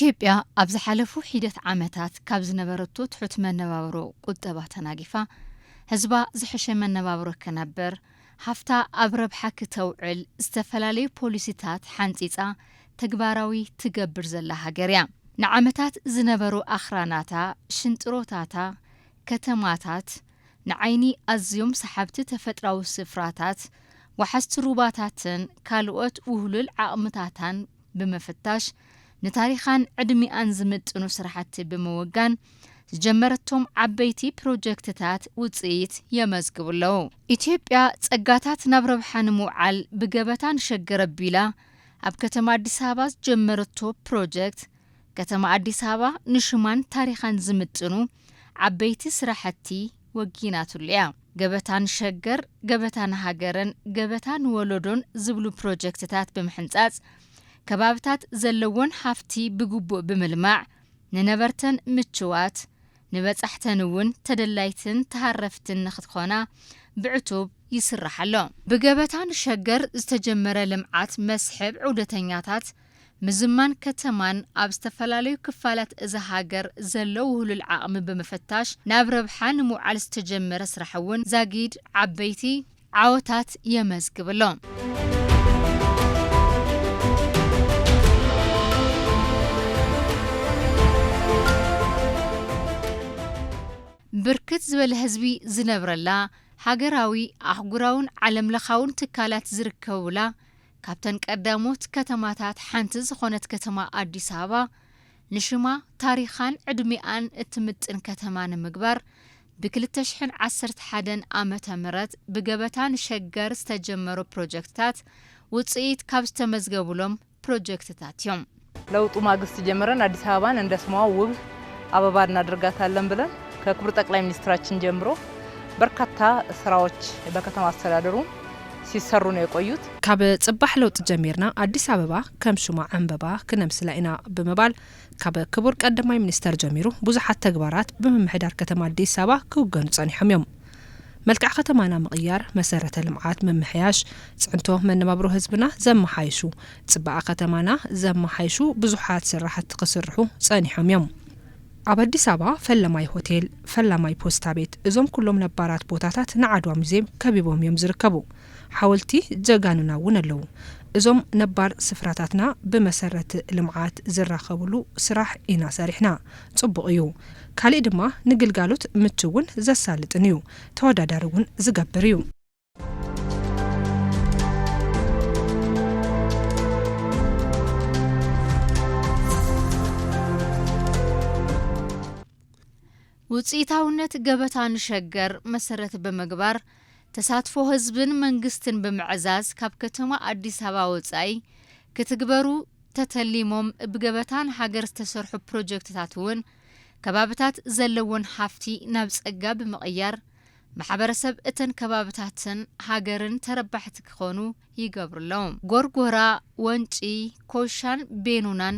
ኢትዮጵያ ኣብ ዝሓለፉ ሒደት ዓመታት ካብ ዝነበረቶ ትሑት መነባብሮ ቁጠባ ተናጊፋ፣ ህዝባ ዝሐሸ መነባብሮ ክነብር፣ ሃፍታ ኣብ ረብሓ ክተውዕል ዝተፈላለዩ ፖሊሲታት ሓንጺጻ ተግባራዊ ትገብር ዘላ ሃገር እያ። ንዓመታት ዝነበሩ ኣኽራናታ፣ ሽንጥሮታታ፣ ከተማታት፣ ንዓይኒ ኣዝዮም ሰሓብቲ ተፈጥራዊ ስፍራታት፣ ወሓዝቲ ሩባታትን ካልኦት ውህሉል ዓቕምታታን ብምፍታሽ፣ ንታሪኻን ዕድሚኣን ዝምጥኑ ስራሕቲ ብምውጋን፣ ዝጀመረቶም ዓበይቲ ፕሮጀክትታት ውፅኢት የመዝግቡ ኣለዉ። ኢትዮጵያ ጸጋታት ናብ ረብሓ ንምውዓል ብገበታ ንሸገር ኣቢላ ኣብ ከተማ ኣዲስ ኣበባ ዝጀመረቶ ፕሮጀክት፣ ከተማ ኣዲስ ኣበባ ንሽማን ታሪኻን ዝምጥኑ ዓበይቲ ስራሕቲ ወጊናትሉ እያ። ገበታ ንሸገር፣ ገበታ ንሃገርን ገበታ ንወለዶን ዝብሉ ፕሮጀክትታት ብምሕንጻጽ፣ ከባብታት ዘለዎን ሃፍቲ ብግቡእ ብምልማዕ፣ ንነበርተን ምችዋት፣ ንበጻሕተን እውን ተደላይትን ተሃረፍትን ንኽትኾና ብዕቱብ ይስራሕ ኣሎ። ብገበታ ንሸገር ዝተጀመረ ልምዓት መስሕብ ዑደተኛታት፣ ምዝማን ከተማን ኣብ ዝተፈላለዩ ክፋላት እዛ ሃገር ዘሎ ውህሉል ዓቕሚ ብምፍታሽ ናብ ረብሓ ንምውዓል ዝተጀመረ ስራሕ እውን ዛጊድ ዓበይቲ ዓወታት የመዝግብ ኣሎ። ብርክት ዝበለ ህዝቢ ዝነብረላ፣ ሃገራዊ፣ ኣህጉራውን ዓለምለኻውን ትካላት ዝርከቡላ፣ ካብተን ቀዳሞት ከተማታት ሓንቲ ዝኾነት ከተማ ኣዲስ ኣበባ፣ ንሽማ፣ ታሪኻን ዕድሚኣን እትምጥን ከተማ ንምግባር፣ ብ ክልተ ሽሕን ዓሰርተ ሓደን ዓመተ ምህረት ብገበታ ንሸገር ዝተጀመሩ ፕሮጀክትታት ውፅኢት ካብ ዝተመዝገቡሎም ፕሮጀክትታት እዮም። ለውጡ ማግስት ጀምረን አዲስ አበባን እንደ ስሟ ውብ አበባ እናደርጋታለን ብለን ከክቡር ጠቅላይ ሚኒስትራችን ጀምሮ በርካታ ስራዎች በከተማ አስተዳደሩ ሲሰሩ ነው የቆዩት። ካብ ጽባሕ ለውጢ ጀሚርና ኣዲስ ኣበባ ከም ሽማ ዕንበባ ክነምስላ ኢና ብምባል፣ ካብ ክቡር ቀዳማይ ሚኒስተር ጀሚሩ ብዙሓት ተግባራት ብምምሕዳር ከተማ ኣዲስ ኣበባ ክውገኑ ጸኒሖም እዮም። መልክዕ ከተማና ምቕያር፣ መሰረተ ልምዓት ምምሕያሽ፣ ጽዕንቶ መነባብሮ ህዝብና ዘመሓይሹ፣ ጽባቐ ከተማና ዘመሓይሹ ብዙሓት ስራሕቲ ክስርሑ ጸኒሖም እዮም። ኣብ ኣዲስ ኣበባ ፈለማይ ሆቴል፣ ፈላማይ ፖስታ ቤት፣ እዞም ኩሎም ነባራት ቦታታት ንዓድዋ ሙዚየም ከቢቦም እዮም ዝርከቡ። ሓወልቲ ጀጋኑና እውን ኣለዉ። እዞም ነባር ስፍራታትና ብመሰረት ልምዓት ዝራኸብሉ ስራሕ ኢና ሰሪሕና። ጽቡቕ እዩ። ካሊእ ድማ ንግልጋሎት ምችውን ዘሳልጥን እዩ። ተወዳዳሪ እውን ዝገብር እዩ። ውፅኢታውነት ገበታ ንሸገር መሰረት ብምግባር፣ ተሳትፎ ህዝብን መንግስትን ብምዕዛዝ፣ ካብ ከተማ ኣዲስ ኣበባ ወፃኢ ክትግበሩ ተተሊሞም ብገበታ ንሃገር ዝተሰርሑ ፕሮጀክትታት እውን፣ ከባብታት ዘለዎን ሃፍቲ ናብ ጸጋ ብምቕያር፣ ማሕበረሰብ እተን ከባብታትን ሃገርን ተረባሕቲ ክኾኑ ይገብሩ ኣለዉ። ጎርጎራ፣ ወንጪ፣ ኮሻን ቤኑናን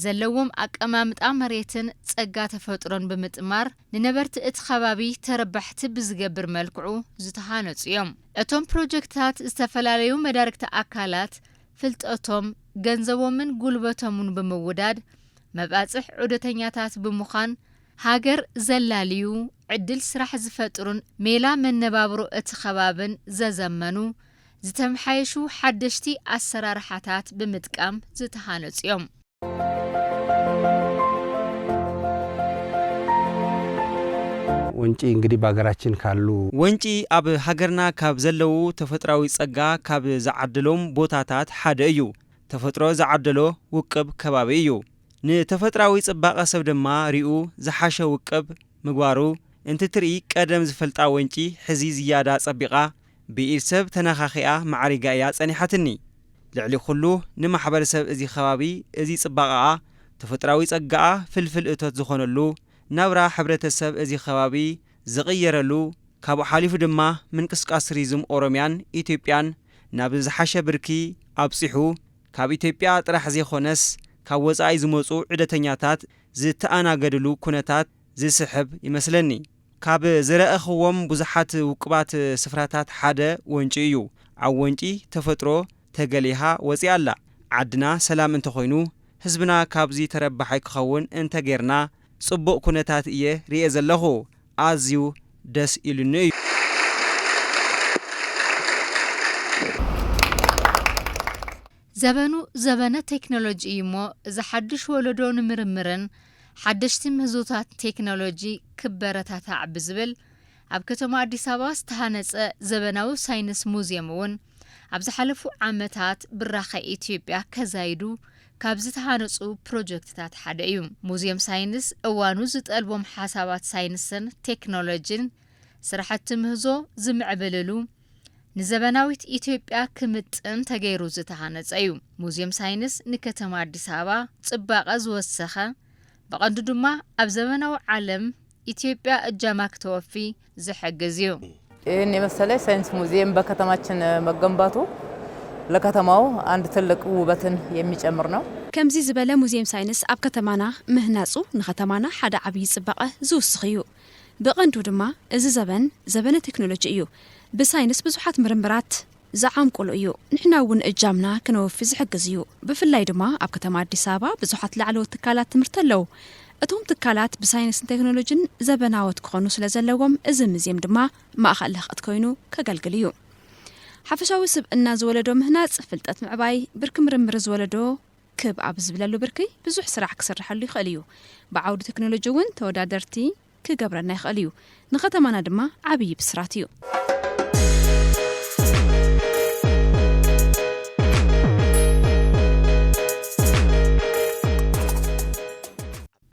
ዘለዎም ኣቀማምጣ መሬትን ጸጋ ተፈጥሮን ብምጥማር፣ ንነበርቲ እቲ ከባቢ ተረባሕቲ ብዝገብር መልክዑ ዝተሃነጹ እዮም። እቶም ፕሮጀክትታት ዝተፈላለዩ መዳርግቲ ኣካላት ፍልጠቶም፣ ገንዘቦምን ጉልበቶምን ብምውዳድ፣ መባጽሕ ዑደተኛታት ብምዃን፣ ሃገር ዘላልዩ፣ ዕድል ስራሕ ዝፈጥሩን ሜላ መነባብሮ እቲ ከባብን ዘዘመኑ፣ ዝተመሓየሹ ሓደሽቲ ኣሰራርሓታት ብምጥቃም ዝተሃነጹ እዮም። ወንጪ እንግዲህ በሀገራችን ካሉ ወንጪ ኣብ ሃገርና ካብ ዘለዉ ተፈጥራዊ ጸጋ ካብ ዝዓደሎም ቦታታት ሓደ እዩ። ተፈጥሮ ዝዓደሎ ውቅብ ከባቢ እዩ። ንተፈጥራዊ ጽባቐ ሰብ ድማ ሪኡ ዝሓሸ ውቅብ ምግባሩ እንትትርኢ፣ ቀደም ዝፈልጣ ወንጪ ሕዚ ዝያዳ ጸቢቓ፣ ብኢድ ሰብ ተነኻኺኣ ማዕሪጋ እያ ጸኒሓትኒ። ልዕሊ ኩሉ ንማሕበረሰብ እዚ ከባቢ፣ እዚ ጽባቐኣ፣ ተፈጥራዊ ጸጋኣ ፍልፍል እቶት ዝኾነሉ፣ ናብራ ሕብረተሰብ እዚ ከባቢ ዝቕየረሉ፣ ካብኡ ሓሊፉ ድማ ምንቅስቃስ ቱሪዝም ኦሮምያን ኢትዮጵያን ናብ ዝሓሸ ብርኪ ኣብጺሑ፣ ካብ ኢትዮጵያ ጥራሕ ዘይኮነስ ካብ ወጻኢ ዝመጹ ዑደተኛታት ዝተኣናገድሉ ኩነታት ዝስሕብ ይመስለኒ። ካብ ዝረኣኽዎም ብዙሓት ውቁባት ስፍራታት ሓደ ወንጪ እዩ። ኣብ ወንጪ ተፈጥሮ ተገሊሃ ወጺኣ ኣላ። ዓድና ሰላም እንተኾይኑ ህዝብና ካብዚ ተረባሓይ ክኸውን እንተጌርና ጽቡቕ ኩነታት እየ ርእየ ዘለኹ። ኣዝዩ ደስ ኢሉኒ እዩ። ዘበኑ ዘበነ ቴክኖሎጂ እዩ እሞ፣ እዚ ሓድሽ ወለዶ ንምርምርን ሓደሽቲ ምህዞታት ቴክኖሎጂ ክበረታታዕ ብዝብል፣ ኣብ ከተማ ኣዲስ ኣበባ ዝተሃነጸ ዘበናዊ ሳይንስ ሙዝየም እውን፣ ኣብ ዝሓለፉ ዓመታት ብራኸ ኢትዮጵያ ከዛይዱ ካብ ዝተሃነጹ ፕሮጀክትታት ሓደ እዩ። ሙዝየም ሳይንስ እዋኑ ዝጠልቦም ሓሳባት ሳይንስን ቴክኖሎጂን ስራሕቲ ምህዞ ዝምዕብልሉ፣ ንዘበናዊት ኢትዮጵያ ክምጥን ተገይሩ ዝተሃነጸ እዩ። ሙዝየም ሳይንስ ንከተማ ኣዲስ ኣበባ ጽባቐ ዝወሰኸ፣ ብቐንዱ ድማ ኣብ ዘበናዊ ዓለም ኢትዮጵያ እጃማ ክተወፊ ዝሕግዝ እዩ። ይህን የመሰለ ሳይንስ ሙዚየም በከተማችን መገንባቱ ለከተማው አንድ ትልቅ ውበትን የሚጨምር ነው። ከምዚ ዝበለ ሙዚየም ሳይንስ ኣብ ከተማና ምህናጹ ንከተማና ሓደ ዓብዪ ጽባቐ ዝውስኽ እዩ። ብቐንዱ ድማ እዚ ዘበን ዘበነ ቴክኖሎጂ እዩ። ብሳይንስ ብዙሓት ምርምራት ዝዓምቁሉ እዩ። ንሕና እውን እጃምና ክነወፊ ዝሕግዝ እዩ። ብፍላይ ድማ ኣብ ከተማ ኣዲስ ኣበባ ብዙሓት ላዕለዎት ትካላት ትምህርቲ ኣለዉ። እቶም ትካላት ብሳይንስን ቴክኖሎጂን ዘበናዎት ክኾኑ ስለ ዘለዎም እዚ ሙዝየም ድማ ማእኸል ለኽእት ኮይኑ ከገልግል እዩ። ሓፈሻዊ ስብእና ዝወለዶ ምህናፅ ፍልጠት ምዕባይ፣ ብርኪ ምርምር ዝወለዶ ክብ ኣብ ዝብለሉ ብርኪ ብዙሕ ስራሕ ክስርሐሉ ይኽእል እዩ። ብዓውዲ ቴክኖሎጂ እውን ተወዳደርቲ ክገብረና ይኽእል እዩ። ንኸተማና ድማ ዓብዪ ብስራት እዩ።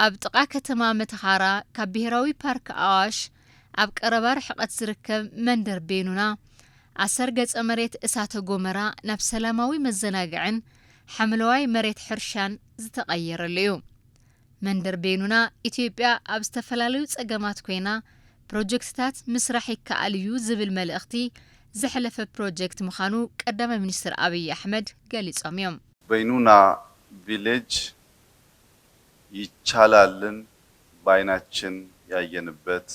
ኣብ ጥቓ ከተማ መተኻራ ካብ ብሄራዊ ፓርክ ኣዋሽ ኣብ ቀረባ ርሕቐት ዝርከብ መንደር ቤኑና ኣሰር ገጸ መሬት እሳተ ጎመራ ናብ ሰላማዊ መዘናግዕን ሓምለዋይ መሬት ሕርሻን ዝተቐየረሉ እዩ። መንደር ቤኑና ኢትዮጵያ ኣብ ዝተፈላለዩ ጸገማት ኮይና ፕሮጀክትታት ምስራሕ ይከኣል እዩ ዝብል መልእኽቲ ዘሕለፈ ፕሮጀክት ምዃኑ ቀዳማይ ሚኒስትር ኣብይ ኣሕመድ ገሊጾም እዮም። በይኑና ቪሌጅ ይቻላልን በዓይናችን ያየንበት።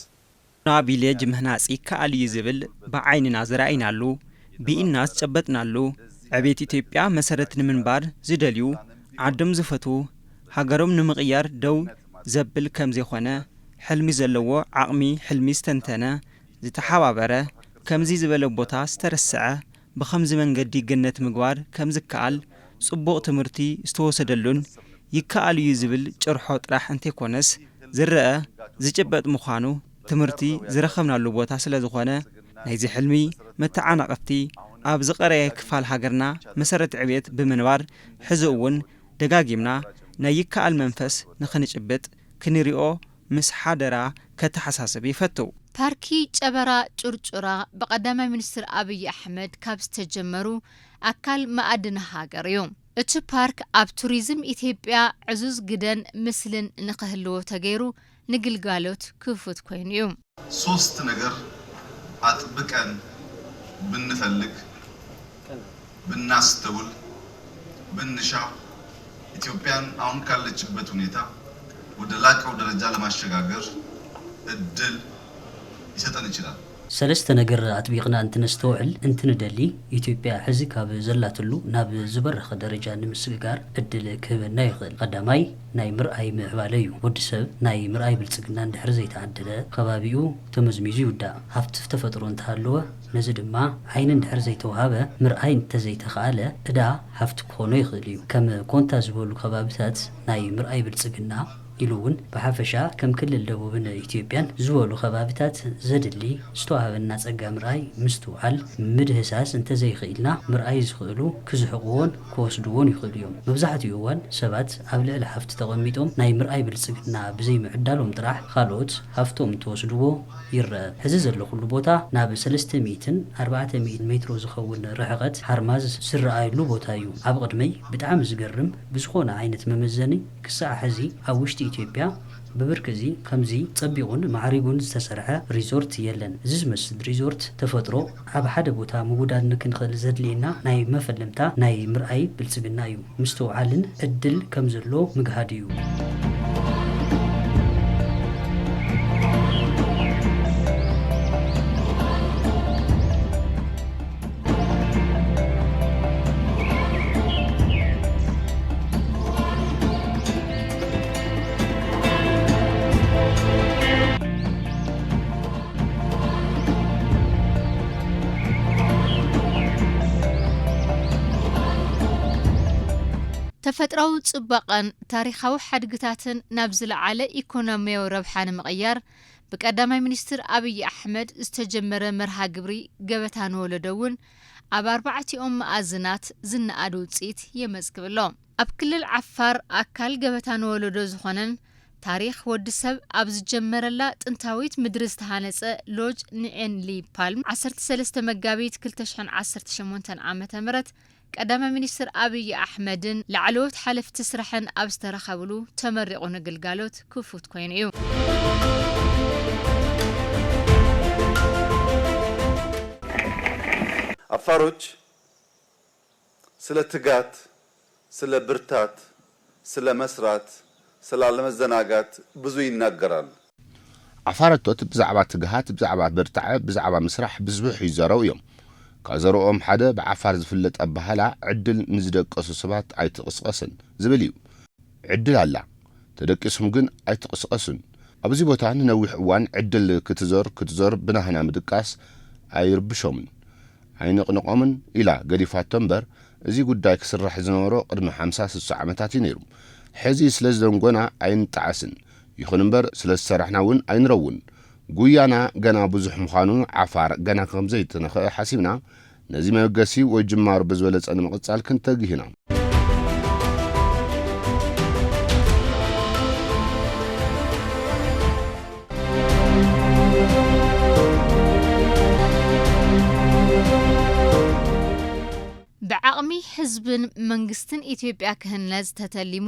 ና ቪሌጅ ምህናጽ ይከኣል እዩ ዝብል ብዓይንና ዝረኣይናሉ፣ ብኢድና ዝጨበጥናሉ፣ ዕቤት ኢትዮጵያ መሰረት ንምንባር ዝደልዩ፣ ዓዶም ዝፈትዉ፣ ሃገሮም ንምቕያር ደው ዘብል ከም ዘይኮነ፣ ሕልሚ ዘለዎ ዓቕሚ ሕልሚ ዝተንተነ፣ ዝተሓባበረ፣ ከምዚ ዝበለ ቦታ ዝተረስዐ ብኸምዚ መንገዲ ገነት ምግባር ከም ዝከኣል ጽቡቕ ትምህርቲ ዝተወሰደሉን ይከኣል እዩ ዝብል ጭርሖ ጥራሕ እንተይኮነስ ዝረኣ ዝጭበጥ ምዃኑ ትምህርቲ ዝረኸብናሉ ቦታ ስለ ዝኾነ ናይዚ ሕልሚ መተዓናቐፍቲ ኣብ ዝቐረየ ክፋል ሃገርና መሰረት ዕብየት ብምንባር ሕዚ እውን ደጋጊምና ናይ ይከኣል መንፈስ ንኽንጭብጥ ክንሪኦ ምስ ሓደራ ከተሓሳስብ ይፈቱ። ፓርኪ ጨበራ ጩርጩራ ብቐዳማይ ሚኒስትር ኣብይ ኣሕመድ ካብ ዝተጀመሩ ኣካል መኣድን ሃገር እዩ። እቲ ፓርክ ኣብ ቱሪዝም ኢትዮጵያ ዕዙዝ ግደን ምስልን ንኽህልዎ ተገይሩ ንግልጋሎት ክፉት ኮይኑ እዩ። ሶስት ነገር አጥብቀን ብንፈልግ ብናስተውል ብንሻ ኢትዮጵያን አሁን ካለችበት ሁኔታ ወደ ላቀው ደረጃ ለማሸጋገር እድል ሊሰጠን ይችላል። ሰለስተ ነገር ኣጥቢቕና እንትነስተውዕል እንትንደሊ፣ ኢትዮጵያ ሕዚ ካብ ዘላትሉ ናብ ዝበረኸ ደረጃ ንምስግጋር ዕድል ክህበና ይኽእል። ቐዳማይ፣ ናይ ምርኣይ ምዕባለ እዩ። ወዲ ሰብ ናይ ምርኣይ ብልጽግና እንድሕር ዘይተዓደለ፣ ኸባቢኡ ተመዝሚዙ ይውዳእ። ሃፍቲ ተፈጥሮ እንተሃለወ፣ ነዚ ድማ ዓይኒ እንድሕር ዘይተውሃበ፣ ምርኣይ እንተዘይተኸኣለ፣ እዳ ሃፍቲ ክኾኖ ይኽእል እዩ። ከም ኮንታ ዝበሉ ከባብታት ናይ ምርኣይ ብልጽግና ኢሉ እውን ብሓፈሻ ከም ክልል ደቡብን ኢትዮጵያን ዝበሉ ከባብታት ዘድሊ ዝተዋህበና ጸጋ ምርኣይ ምስትውዓል ምድህሳስ እንተዘይኽኢልና ምርኣይ ዝኽእሉ ክዝሕቕዎን ክወስድዎን ይኽእሉ እዮም። መብዛሕትኡ እዋን ሰባት ኣብ ልዕሊ ሃፍቲ ተቐሚጦም ናይ ምርኣይ ብልጽግና ብዘይምዕዳሎም ጥራሕ ካልኦት ሃፍቶም እንትወስድዎ ይረኣ። ሕዚ ዘለኹሉ ቦታ ናብ ሰለስተ ሚእትን ኣርባዕተ ሚእትን ሜትሮ ዝኸውን ርሕቐት ሓርማዝ ዝረኣየሉ ቦታ እዩ። ኣብ ቕድመይ ብጣዕሚ ዝገርም ብዝኾነ ዓይነት መመዘኒ ክሳዕ ሕዚ ኣብ ውሽጢ ኢትዮጵያ ብብርኪ እዚ ከምዚ ጸቢቑን ማዕሪጉን ዝተሰርሐ ሪዞርት የለን። እዚ ዝመስል ሪዞርት ተፈጥሮ ኣብ ሓደ ቦታ ምውዳድ ንክንኽእል ዘድልየና ናይ መፈለምታ ናይ ምርኣይ ብልጽግና እዩ። ምስትውዓልን ዕድል ከም ዘሎ ምግሃድ እዩ። ፈጥራዊ ጽባቐን ታሪኻዊ ሓድግታትን ናብ ዝለዓለ ኢኮኖሚያዊ ረብሓ ንምቕያር፣ ብቀዳማይ ሚኒስትር ኣብይ ኣሕመድ ዝተጀመረ መርሃ ግብሪ ገበታ ንወለዶ እውን ኣብ ኣርባዕቲኦም መኣዝናት ዝነኣድ ውጽኢት የመዝግብ ኣሎ። ኣብ ክልል ዓፋር ኣካል ገበታ ንወለዶ ዝኾነን ታሪኽ ወዲ ሰብ ኣብ ዝጀመረላ ጥንታዊት ምድሪ ዝተሃነጸ ሎጅ ንኤንሊ ፓልም ዓሰርተ ሰለስተ መጋቢት ክልተ ሽሕን ዓሰርተ ሸሞንተን ዓመተ ምህረት ቀዳማይ ሚኒስትር ኣብይ ኣሕመድን ላዕለዎት ሓለፍቲ ስራሕን ኣብ ዝተረኸብሉ ተመሪቑ ንግልጋሎት ክፉት ኮይኑ እዩ። አፋሮች ስለ ትጋት፣ ስለ ብርታት፣ ስለ መስራት፣ ስለ አለመዘናጋት ብዙ ይናገራሉ። ዓፋረቶት ብዛዕባ ትግሃት፣ ብዛዕባ ብርታዐ፣ ብዛዕባ ምስራሕ ብዝብሑ ይዛረቡ እዮም። ካብ ዘረብኦም ሓደ ብዓፋር ዝፍለጥ ኣበሃህላ ዕድል ንዝደቀሱ ሰባት ኣይትቕስቐስን ዝብል እዩ። ዕድል ኣላ፣ ተደቂስኩም ግን ኣይትቕስቐሱን። ኣብዚ ቦታ ንነዊሕ እዋን ዕድል ክትዞር ክትዞር ብናህና ምድቃስ ኣይርብሾምን። ኣይንቕንቖምን ኢላ ገዲፋቶ እምበር፣ እዚ ጉዳይ ክስራሕ ዝነበሮ ቅድሚ ሓምሳ ስሳ ዓመታት እዩ ነይሩ። ሕዚ ስለ ዝደንጎና ኣይንጠዓስን። ይኹን እምበር ስለ ዝሰራሕና እውን ኣይንረውን። ጉያና ገና ብዙሕ ምዃኑ ዓፋር ገና ከምዘይተነኽአ ሓሲብና፣ ነዚ መበገሲ ወይ ጅማሮ ብዝበለጸ ንምቕጻል ክንተግህ ኢና። ብዓቕሚ ህዝብን መንግስትን ኢትዮጵያ ክህነጽ ተተሊሙ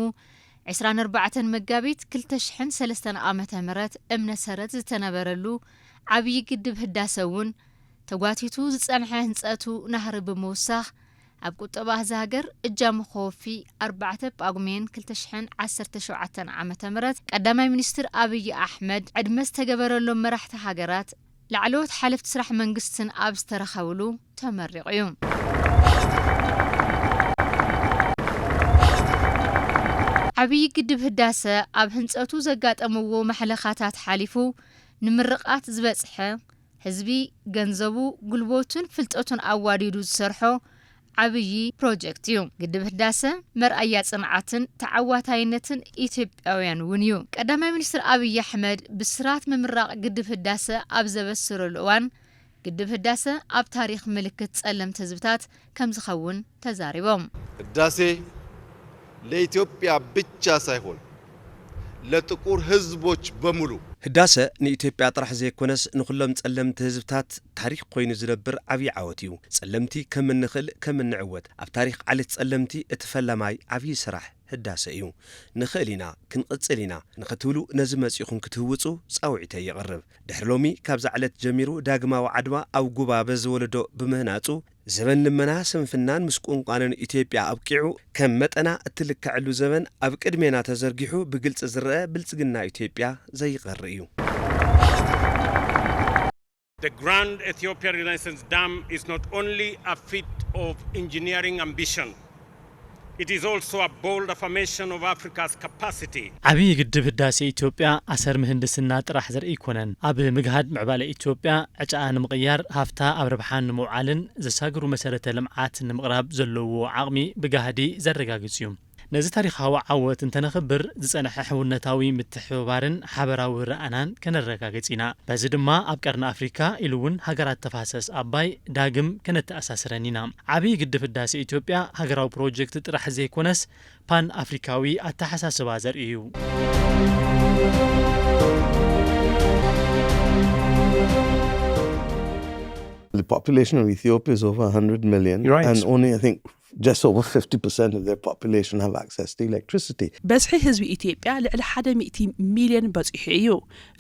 ዕስራን ኣርባዕተን መጋቢት ክልተ ሽሕን ሰለስተን ዓመተ ምህረት እምነ ሰረት ዝተነበረሉ ዓብዪ ግድብ ህዳሰ እውን ተጓቲቱ ዝጸንሐ ህንጸቱ ናህሪ ብምውሳኽ ኣብ ቁጠባ እዚ ሃገር እጃሙ ከወፊ ኣርባዕተ ጳጉሜን ክልተ ሽሕን ዓሰርተ ሸውዓተን ዓመተ ምህረት ቀዳማይ ሚኒስትር ኣብይ ኣሕመድ ዕድመ ዝተገበረሎም መራሕቲ ሃገራት ላዕለዎት ሓለፍቲ ስራሕ መንግስትን ኣብ ዝተረኸብሉ ተመሪቑ እዩ። ዓብዪ ግድብ ህዳሰ ኣብ ህንፀቱ ዘጋጠምዎ ማሕለኻታት ሓሊፉ ንምርቓት ዝበፅሐ ህዝቢ ገንዘቡ፣ ጉልበቱን ፍልጠቱን ኣዋዲዱ ዝሰርሖ ዓብዪ ፕሮጀክት እዩ። ግድብ ህዳሰ መርኣያ ፅንዓትን ተዓዋታይነትን ኢትዮጵያውያን እውን እዩ። ቀዳማይ ሚኒስትር ኣብይ ኣሕመድ ብስራት ምምራቕ ግድብ ህዳሰ ኣብ ዘበሰረሉ እዋን፣ ግድብ ህዳሰ ኣብ ታሪኽ ምልክት ጸለምቲ ህዝብታት ከምዝኸውን ተዛሪቦም። ህዳሴ ለኢትዮጵያ ብቻ ሳይሆን ለጥቁር ህዝቦች በሙሉ። ህዳሰ ንኢትዮጵያ ጥራሕ ዘይኮነስ ንኹሎም ጸለምቲ ህዝብታት ታሪኽ ኮይኑ ዝነብር ዓብዪ ዓወት እዩ። ጸለምቲ ከም እንኽእል ከም እንዕወት ኣብ ታሪኽ ዓሌት ጸለምቲ እቲ ፈላማይ ዓብዪ ስራሕ ህዳሰ እዩ። ንኽእል ኢና፣ ክንቕጽል ኢና ንኽትብሉ ነዚ መጺኹም ክትህውጹ ጻውዒተይ የቕርብ። ድሕሪ ሎሚ ካብዛ ዕለት ጀሚሩ ዳግማዊ ዓድዋ ኣብ ጉባ በዚ ወለዶ ብምህናጹ ዘበን ልመና ስንፍናን ምስቁንቋንን ኢትዮጵያ ኣብቂዑ ከም መጠና እትልከዐሉ ዘበን ኣብ ቅድሜና ተዘርጊሑ ብግልጺ ዝረኣ ብልጽግና ኢትዮጵያ ዘይቐሪ እዩ። The Grand Ethiopia Renaissance Dam is not only a feat of engineering ambition, it is also a bold affirmation of Africa's capacity. ዓብዪ ግድብ ህዳሴ ኢትዮጵያ ኣሰር ምህንድስና ጥራሕ ዘርኢ ኣይኮነን። ኣብ ምግሃድ ምዕባለ ኢትዮጵያ ዕጫኣ ንምቕያር፣ ሃፍታ ኣብ ረብሓ ንምውዓልን ዘሳግሩ መሰረተ ልምዓት ንምቕራብ ዘለዎ ዓቕሚ ብጋህዲ ዘረጋግጽ እዩ። ነዚ ታሪኻዊ ዓወት እንተነኽብር፣ ዝጸንሐ ሕውነታዊ ምትሕብባርን ሓበራዊ ረኣናን ከነረጋግጽ ኢና። በዚ ድማ ኣብ ቀርኒ ኣፍሪካ ኢሉ እውን ሃገራት ተፋሰስ ኣባይ ዳግም ከነተኣሳስረን ኢና። ዓብዪ ግድብ ህዳሴ ኢትዮጵያ ሃገራዊ ፕሮጀክት ጥራሕ ዘይኮነስ ፓን ኣፍሪካዊ ኣተሓሳስባ ዘርኢ እዩ። The population of Ethiopia is over one hundred million, You're right. And only, I think, just over fifty percent of their population have access to electricity. በዝሒ ህዝቢ ኢትዮጵያ ልዕሊ ሓደ ሚእቲ ሚልዮን በጺሑ እዩ።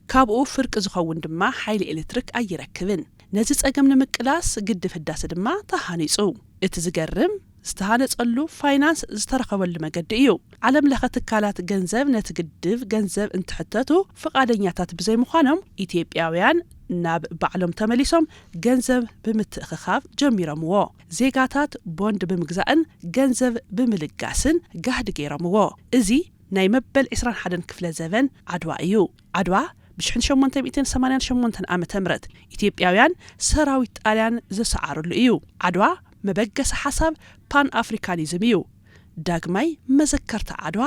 ካብኡ ፍርቂ ዝኸውን ድማ ሓይሊ ኤሌክትሪክ ኣይረክብን። ነዚ ጸገም ንምቅላስ ግድብ ህዳሰ ድማ ተሃኒጹ። እቲ ዝገርም፣ ዝተሃነጸሉ ፋይናንስ ዝተረኸበሉ መገዲ እዩ። ዓለም ለኸ ትካላት ገንዘብ ነቲ ግድብ ገንዘብ እንትሕተቱ ፍቓደኛታት ብዘይምዃኖም፣ ኢትዮጵያውያን ናብ ባዕሎም ተመሊሶም ገንዘብ ብምትእኽኻብ ጀሚሮምዎ። ዜጋታት ቦንድ ብምግዛእን ገንዘብ ብምልጋስን ጋህዲ ገይሮምዎ። እዚ ናይ መበል ዕስራን ሓደን ክፍለ ዘበን ዓድዋ እዩ። ዓድዋ ብሽሕን ሸሞንተ ሚእትን ሰማንያን ሸሞንተን ዓመተ ምህረት ኢትዮጵያውያን ሰራዊት ጣልያን ዝሰዓርሉ እዩ። ዓድዋ መበገሲ ሓሳብ ፓን ኣፍሪካኒዝም እዩ። ዳግማይ መዘከርታ ዓድዋ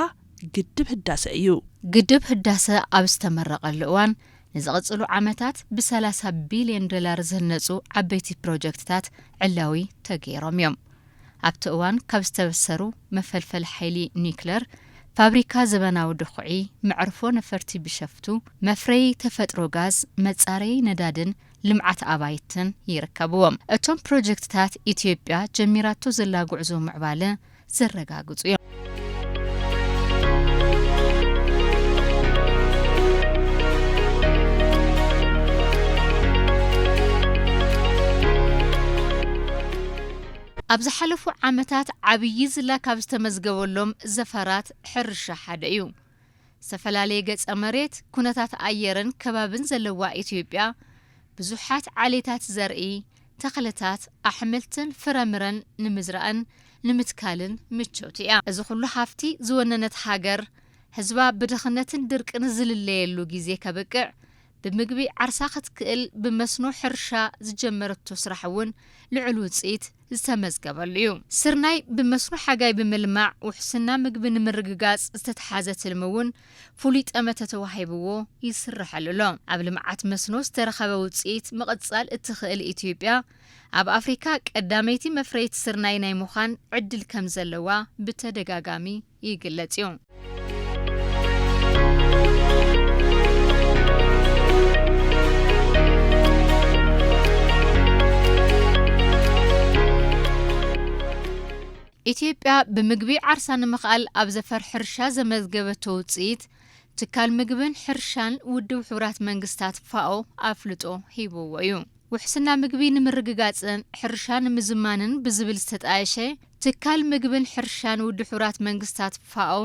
ግድብ ህዳሰ እዩ። ግድብ ህዳሰ ኣብ ዝተመረቐሉ እዋን፣ ንዝቕጽሉ ዓመታት ብ30 ቢልዮን ዶላር ዝህነጹ ዓበይቲ ፕሮጀክትታት ዕላዊ ተገይሮም እዮም። ኣብቲ እዋን ካብ ዝተበሰሩ፣ መፈልፈል ሓይሊ ኒክለር፣ ፋብሪካ ዘበናዊ ድኹዒ፣ መዕርፎ ነፈርቲ ቢሸፍቱ፣ መፍረዪ ተፈጥሮ ጋዝ፣ መጻረዪ ነዳድን ልምዓት ኣባይትን ይርከብዎም። እቶም ፕሮጀክትታት፣ ኢትዮጵያ ጀሚራቶ ዘላ ጉዕዞ ምዕባለ ዘረጋግጹ እዮም። ኣብ ዝሓለፉ ዓመታት ዓብዪ ዝላ ካብ ዝተመዝገበሎም ዘፈራት ሕርሻ ሓደ እዩ። ዝተፈላለየ ገጸ መሬት፣ ኩነታት ኣየርን ከባብን ዘለዋ ኢትዮጵያ፣ ብዙሓት ዓሌታት ዘርኢ፣ ተኽልታት፣ ኣሕምልትን ፍረምረን ንምዝራእን ንምትካልን ምችውቲ እያ። እዚ ኩሉ ሃፍቲ ዝወነነት ሃገር፣ ህዝባ ብድኽነትን ድርቅን ዝልለየሉ ግዜ ከብቅዕ፣ ብምግቢ ዓርሳ ክትክእል ብመስኖ ሕርሻ ዝጀመረቶ ስራሕ እውን ልዑል ውፅኢት ዝተመዝገበሉ እዩ። ስርናይ ብመስኖ ሓጋይ ብምልማዕ ውሕስና ምግቢ ንምርግጋፅ ዝተትሓዘ ትልሚ እውን ፍሉይ ጠመተ ተዋሂብዎ ይስርሐሉ ኣሎ። ኣብ ልምዓት መስኖ ዝተረኸበ ውፅኢት ምቕፃል እትኽእል ኢትዮጵያ፣ ኣብ ኣፍሪካ ቀዳመይቲ መፍረይቲ ስርናይ ናይ ምዃን ዕድል ከም ዘለዋ ብተደጋጋሚ ይግለጽ እዩ። ኢትዮጵያ ብምግቢ ዓርሳ ንምኽኣል ኣብ ዘፈር ሕርሻ ዘመዝገበቶ ውጽኢት፣ ትካል ምግብን ሕርሻን ውድብ ሕቡራት መንግስታት ፋኦ ኣፍልጦ ሂብዎ እዩ። ውሕስና ምግቢ ንምርግጋጽን ሕርሻ ንምዝማንን ብዝብል ዝተጣየሸ፣ ትካል ምግብን ሕርሻን ውድብ ሕቡራት መንግስታት ፋኦ፣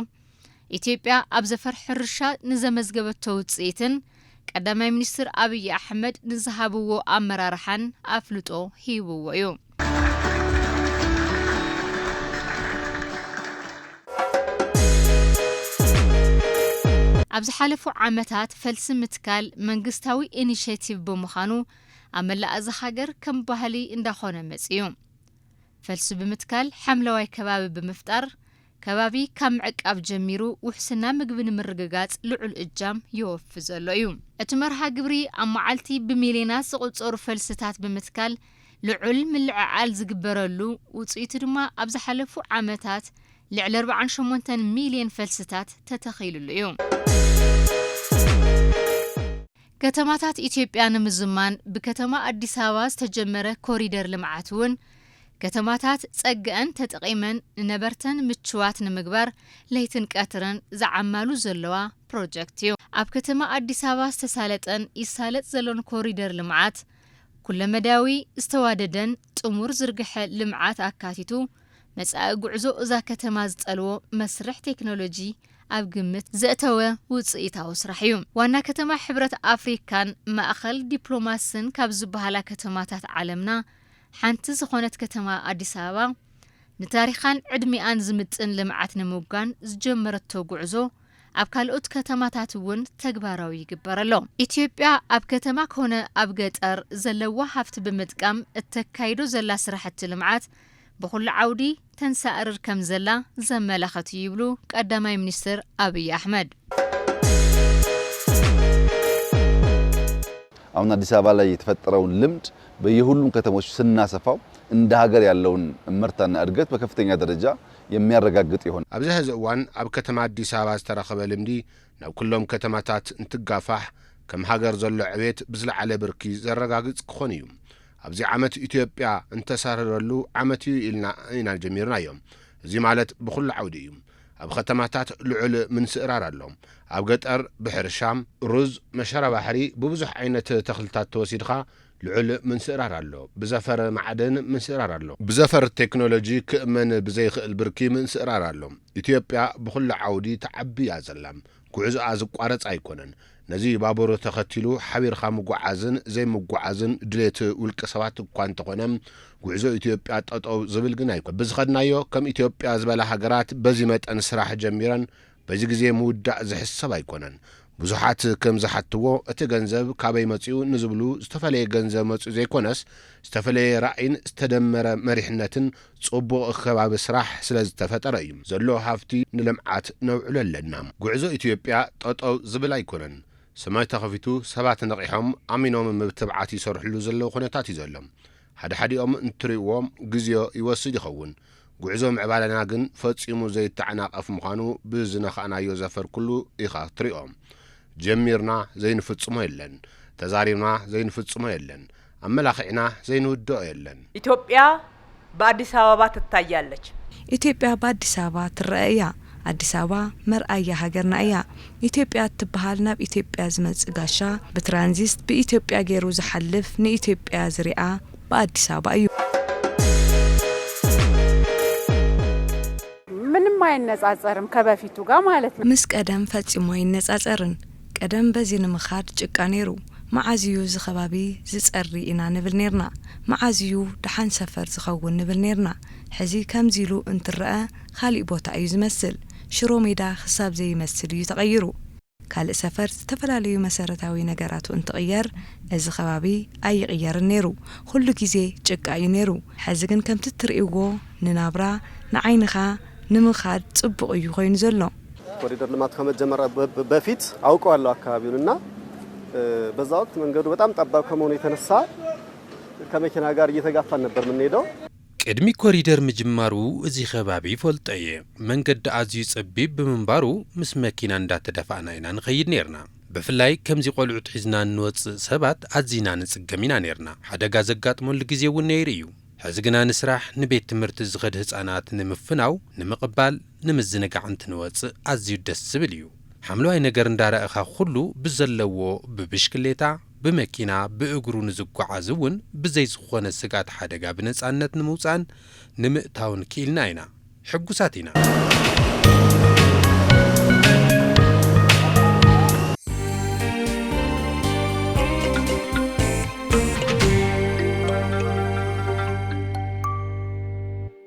ኢትዮጵያ ኣብ ዘፈር ሕርሻ ንዘመዝገበቶ ውጽኢትን ቀዳማይ ሚኒስትር ኣብይ ኣሕመድ ንዝሃብዎ ኣመራርሓን ኣፍልጦ ሂብዎ እዩ። ኣብ ዝሓለፉ ዓመታት ፈልሲ ምትካል መንግስታዊ ኢኒሼቲቭ ብምዃኑ፣ ኣብ መላእ እዛ ሃገር ከም ባህሊ እንዳኾነ መጺኡ። ፈልሲ ብምትካል ሓምለዋይ ከባቢ ብምፍጣር፣ ከባቢ ካብ ምዕቃብ ጀሚሩ ውሕስና ምግቢ ንምርግጋጽ ልዑል እጃም የወፊ ዘሎ እዩ። እቲ መርሃ ግብሪ ኣብ መዓልቲ ብሚልዮናት ዝቑጸሩ ፈልስታት ብምትካል ልዑል ምልዕዓል ዝግበረሉ፣ ውጽኢቱ ድማ ኣብ ዝሓለፉ ዓመታት ልዕሊ ኣርባዓን ሸሞንተን ሚልዮን ፈልስታት ተተኺሉሉ እዩ። ከተማታት ኢትዮጵያ ንምዝማን ብከተማ ኣዲስ ኣበባ ዝተጀመረ ኮሪደር ልምዓት እውን፣ ከተማታት ጸግአን ተጠቒመን ንነበርተን ምችዋት ንምግባር ለይትን ቀትርን ዝዓማሉ ዘለዋ ፕሮጀክት እዩ። ኣብ ከተማ ኣዲስ ኣበባ ዝተሳለጠን ይሳለጥ ዘሎን ኮሪደር ልምዓት፣ ኩለመዳያዊ ዝተዋደደን ጥሙር ዝርግሐ ልምዓት ኣካቲቱ፣ መጻኢ ጉዕዞ እዛ ከተማ ዝጠልቦ መስርሕ ቴክኖሎጂ ኣብ ግምት ዘእተወ ውጽኢታዊ ስራሕ እዩ። ዋና ከተማ ሕብረት ኣፍሪካን ማእኸል ዲፕሎማስን ካብ ዝበሃላ ከተማታት ዓለምና ሓንቲ ዝኾነት ከተማ ኣዲስ ኣበባ፣ ንታሪኻን ዕድሚኣን ዝምጥን ልምዓት ንምውጋን ዝጀመረቶ ጉዕዞ፣ ኣብ ካልኦት ከተማታት እውን ተግባራዊ ይግበር ኣሎ። ኢትዮጵያ ኣብ ከተማ ኮነ ኣብ ገጠር ዘለዋ ሃፍቲ ብምጥቃም እተካይዶ ዘላ ስራሕቲ ልምዓት፣ ብኹሉ ዓውዲ ተንሳእርር ከም ዘላ ዘመላኸት እዩ ይብሉ ቀዳማይ ሚኒስትር ኣብይ ኣሕመድ። አሁን አዲስ አበባ ላይ የተፈጠረውን ልምድ በየሁሉም ከተሞች ስናሰፋው፣ እንደ ሀገር ያለውን እመርታና እድገት በከፍተኛ ደረጃ የሚያረጋግጥ ይሆናል። ኣብዚ ሕዚ እዋን ኣብ ከተማ ኣዲስ ኣበባ ዝተረኸበ ልምዲ ናብ ኩሎም ከተማታት እንትጋፋሕ፣ ከም ሃገር ዘሎ ዕቤት ብዝለዓለ ብርኪ ዘረጋግጽ ክኾን እዩ። ኣብዚ ዓመት ኢትዮጵያ እንተሳርረሉ ዓመት እዩ ኢልና ኢና ጀሚርናዮ። እዚ ማለት ብኹሉ ዓውዲ እዩ። ኣብ ከተማታት ልዑል ምንስእራር ኣሎ። ኣብ ገጠር ብሕርሻ፣ ሩዝ፣ መሸራ ባሕሪ፣ ብብዙሕ ዓይነት ተኽልታት ተወሲድኻ ልዑል ምንስእራር ኣሎ። ብዘፈር ማዕድን ምንስእራር ኣሎ። ብዘፈር ቴክኖሎጂ ክእመን ብዘይኽእል ብርኪ ምንስእራር ኣሎ። ኢትዮጵያ ብኹሉ ዓውዲ ትዓቢ እያ ዘላ። ጉዕዞኣ ዝቋረጽ ኣይኮነን። ነዚ ባቡር ተኸቲሉ ሓቢርካ ምጉዓዝን ዘይምጉዓዝን ድሌት ውልቀ ሰባት እኳ እንተኾነ፣ ጉዕዞ ኢትዮጵያ ጠጠው ዝብል ግን ኣይኮነን። ብዝኸድናዮ ከም ኢትዮጵያ ዝበላ ሃገራት በዚ መጠን ስራሕ ጀሚረን በዚ ግዜ ምውዳእ ዝሕሰብ ኣይኮነን። ብዙሓት ከም ዝሓትዎ፣ እቲ ገንዘብ ካበይ መጺኡ ንዝብሉ፣ ዝተፈለየ ገንዘብ መጺኡ ዘይኮነስ፣ ዝተፈለየ ራእይን ዝተደመረ መሪሕነትን ጽቡቕ ከባቢ ስራሕ ስለ ዝተፈጠረ እዩ። ዘሎ ሃፍቲ ንልምዓት ነውዕሎ ኣለና። ጉዕዞ ኢትዮጵያ ጠጠው ዝብል ኣይኮነን። ሰማይ ተኸፊቱ፣ ሰባት ነቒሖም ኣሚኖም ምብትብዓት ይሰርሕሉ ዘለዉ ኩነታት እዩ ዘሎ። ሓድሓዲኦም እንትርእይዎም ግዜዮ ይወስድ ይኸውን። ጉዕዞ ምዕባለና ግን ፈጺሙ ዘይተዓናቐፍ ምዃኑ ብዝነኻእናዮ ዘፈር ኩሉ ኢኻ ትርእዮ። ጀሚርና ዘይንፍጽሞ የለን። ተዛሪብና ዘይንፍጽሞ የለን። ኣመላኺዕና ዘይንውድኦ የለን። ኢትዮጵያ በአዲስ አበባ ትታያለች። ኢትዮጵያ በአዲስ አበባ ትረአ እያ። ኣዲስ ኣበባ መርኣያ ሃገርና እያ። ኢትዮጵያ እትበሃል ናብ ኢትዮጵያ ዝመጽእ ጋሻ፣ ብትራንዚስት ብኢትዮጵያ ገይሩ ዝሓልፍ፣ ንኢትዮጵያ ዝሪኣ በአዲስ ኣበባ እዩ። ምንም አይነጻጸርም ከበፊቱ ጋር ማለት ነው። ምስ ቀደም ፈጺሙ ኣይነጻጸርን። ቀደም በዚ ንምኻድ ጭቃ ነይሩ። መዓዝ እዩ እዚ ከባቢ ዝጸሪ ኢና ንብል ነይርና። መዓዝ እዩ ደሓን ሰፈር ዝኸውን ንብል ነይርና። ሕዚ ከምዚ ኢሉ እንትረአ ካሊእ ቦታ እዩ ዝመስል። ሽሮ ሜዳ ክሳብ ዘይመስል እዩ ተቐይሩ። ካልእ ሰፈር ዝተፈላለዩ መሰረታዊ ነገራቱ እንትቕየር፣ እዚ ከባቢ ኣይቕየርን ነይሩ። ኩሉ ግዜ ጭቃ እዩ ነይሩ። ሕዚ ግን ከምቲ እትርእይዎ ንናብራ ንዓይንኻ ንምኻድ ጽቡቕ እዩ ኮይኑ ዘሎ። ኮሪደር ልማት ከመጀመራ በ- በ- በፊት አውቀዋለሁ አካባቢውን እና በዛ ወቅት መንገዱ በጣም ጠባብ ከመሆኑ የተነሳ ከመኪና ጋር እየተጋፋን ነበር የምንሄደው። ቅድሚ ኮሪደር ምጅማሩ እዚ ከባቢ ይፈልጦ እየ። መንገዲ ኣዝዩ ጸቢብ ብምንባሩ ምስ መኪና እንዳተደፋእና ኢና ንኸይድ ነይርና። ብፍላይ ከምዚ ቆልዑት ሒዝና እንወጽእ ሰባት ኣዚና ንጽገም ኢና ነይርና። ሓደጋ ዘጋጥመሉ ግዜ እውን ነይሩ እዩ። ሕዚ ግና ንስራሕ፣ ንቤት ትምህርቲ ዝኸድ ህጻናት ንምፍናው፣ ንምቕባል፣ ንምዝንጋዕ እንትንወጽእ ኣዝዩ ደስ ዝብል እዩ። ሓምለዋይ ነገር እንዳረኣኻ ኩሉ ብዘለዎ ብብሽክሌታ፣ ብመኪና፣ ብእግሩ ንዝጓዓዝ እውን ብዘይ ዝኾነ ስግኣት ሓደጋ ብነጻነት ንምውጻእን ንምእታውን ክኢልና ኢና። ሕጉሳት ኢና።